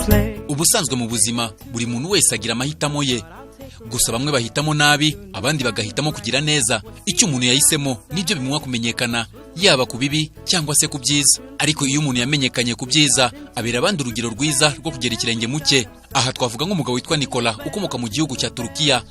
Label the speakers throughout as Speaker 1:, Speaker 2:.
Speaker 1: sleigh.
Speaker 2: Ubusanzwe mu buzima buri muntu wese agira amahitamo ye, gusa bamwe bahitamo nabi, abandi bagahitamo kugira neza. Icyo umuntu yahisemo nibyo bimuha kumenyekana, yaba ku bibi cyangwa se ku byiza. Ariko iyo umuntu yamenyekanye ku byiza, abera abandi urugero rwiza rwo kugera ikirenge mu cye. Aha twavuga nk'umugabo witwa Nikola, ukomoka mu gihugu cya Turukiya,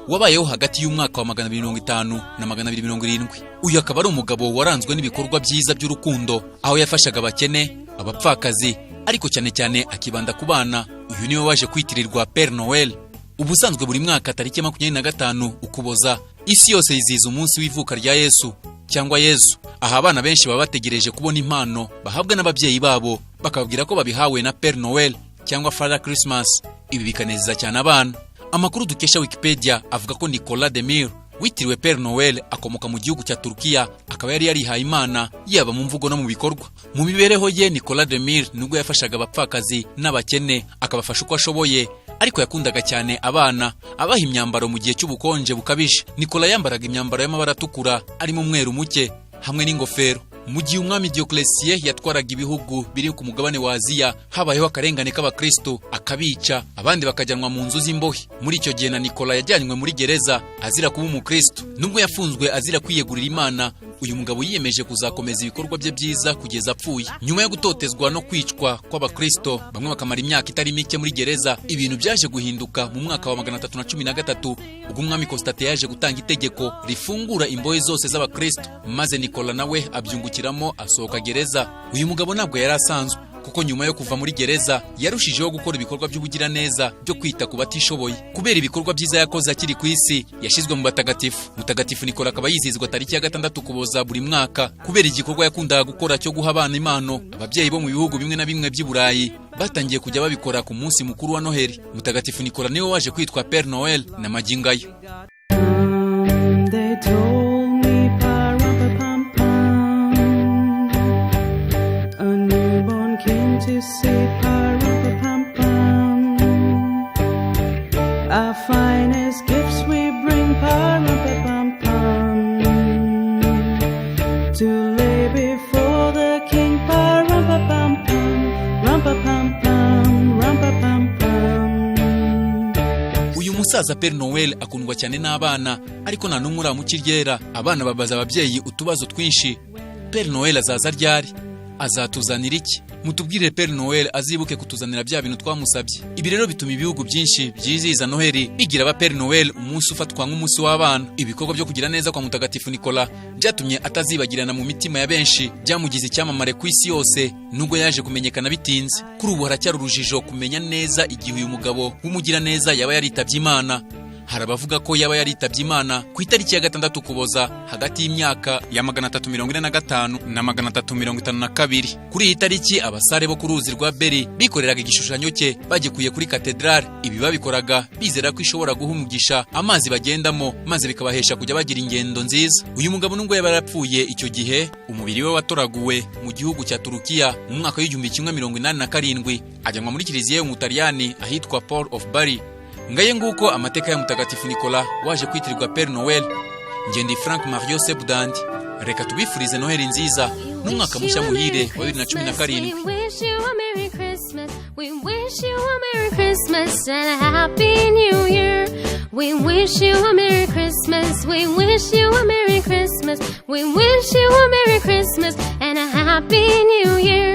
Speaker 2: wabayeho hagati y'umwaka wa 250 na 270. Uyu akaba ari umugabo waranzwe n'ibikorwa byiza by'urukundo, aho yafashaga abakene, abapfakazi, ariko cyane cyane akibanda ku bana. Uyu niwe waje kwitirirwa Père Noël. Ubusanzwe buri mwaka tariki ya 25 Ukuboza, isi yose yizihiza umunsi w'ivuka rya Yesu cyangwa Yezu. Aha abana benshi baba bategereje kubona impano bahabwa n'ababyeyi babo, bakababwira ko babihawe na Père Noël cyangwa Father Christmas. Ibi bikanezeza cyane abana. Amakuru dukesha Wikipedia avuga ko Nicolas Demir witiriwe Père Noël akomoka mu gihugu cya Turukiya, akaba yari yarihaye Imana yaba mu mvugo no mu bikorwa. Mu mibereho ye, Nicolas Demir nubwo yafashaga abapfakazi n'abakene, akabafasha uko ashoboye, ariko yakundaga cyane abana, abaha imyambaro mu gihe cy'ubukonje bukabije. Nicolas yambaraga imyambaro y'amabara atukura arimo umweru muke hamwe n'ingofero. Mu gihe umwami Dioclétien yatwaraga ibihugu biri ku mugabane wa Aziya, habayeho akarengane k'abakristo, akabica, abandi bakajyanwa mu nzu z'imbohe. Muri icyo gihe na Nikola yajyanywe muri gereza azira kuba umukristo. Nubwo yafunzwe azira kwiyegurira Imana, uyu mugabo yiyemeje kuzakomeza ibikorwa bye byiza kugeza apfuye. Nyuma yo gutotezwa no kwicwa kw'abakristo, bamwe bakamara imyaka itari mike muri gereza, ibintu byaje guhinduka mu mwaka wa 313, ubwo umwami Constantin yaje gutanga itegeko rifungura imbohe zose z'abakristo, maze Nikola nawe abyungukiramo, asohoka gereza. Uyu mugabo ntabwo yari asanzwe, kuko nyuma yo kuva muri gereza yarushijeho gukora ibikorwa by'ubugiraneza byo kwita ku batishoboye. Kubera ibikorwa byiza yakoze akiri ku isi, yashyizwe mu batagatifu. Mutagatifu Nikola akaba yizihizwa tariki ya 6 Ukuboza buri mwaka. Kubera igikorwa yakundaga gukora cyo guha abana impano, ababyeyi bo mu bihugu bimwe na bimwe by'i Burayi batangiye kujya babikora ku munsi mukuru wa Noheli. Mutagatifu Nikola niwe waje kwitwa Père Noël na magingo aya.
Speaker 1: They told me, pa-rum-pa-pam-pam, a newborn king to see, pa-rum-pa-pam-pam. Our finest gifts we bring, pa-rum-pa-pam-pam, to lay before the king, pa-rum-pa-pam-pam, rum-pa-pam-pam, rum-pa-pam-pam.
Speaker 2: Uyu musaza Père Noël akundwa cyane n'abana, ariko nta n'umwe uramuca iryera. Abana babaza ababyeyi utubazo twinshi: Père Noël azaza ryari? Azatuzanira iki? Mutubwire Père Noël azibuke kutuzanira bya bintu twamusabye. Ibi rero bituma ibihugu byinshi byizihiza Noheli bigira aba Père Noël umunsi ufatwa nk'umunsi w'abana. Ibikorwa byo kugira neza kwa Mutagatifu Nicolas byatumye atazibagirana mu mitima ya benshi, byamugize icyamamare ku isi yose, nubwo yaje kumenyekana bitinze. Kuri ubu haracyari urujijo kumenya neza igihe uyu mugabo w'umugiraneza yaba yaritabye Imana. Hari abavuga ko yaba yaritabye Imana ku itariki ya 6 Ukuboza, hagati y'imyaka ya 345 na 352. Kuri iyi tariki, abasare bo ku ruzi rwa Beri bikoreraga igishushanyo cye bagikuye kuri katedrali. Ibi babikoraga bizera ko ishobora guha umugisha amazi bagendamo, maze bikabahesha kujya bagira ingendo nziza. Uyu mugabo, nubwo yaba yarapfuye icyo gihe, umubiri we watoraguwe mu gihugu cya Turukiya mu mwaka w'1187, ajyanwa muri kiliziya yo mu Butaliyani ahitwa Port of Bari. Ngaye nguko amateka ya Mutagatifu Nikola waje kwitirirwa Père Noël. Ngendi Frank Mario Sebudandi, reka tubifurize Noheli nziza n'umwaka mushya muhire wa 2017.
Speaker 3: We wish you a Merry Christmas. We wish you a Merry Christmas and a Happy New Year. We wish you a Merry Christmas. We wish you a Merry Christmas. We wish you a Merry Christmas and a Happy New Year.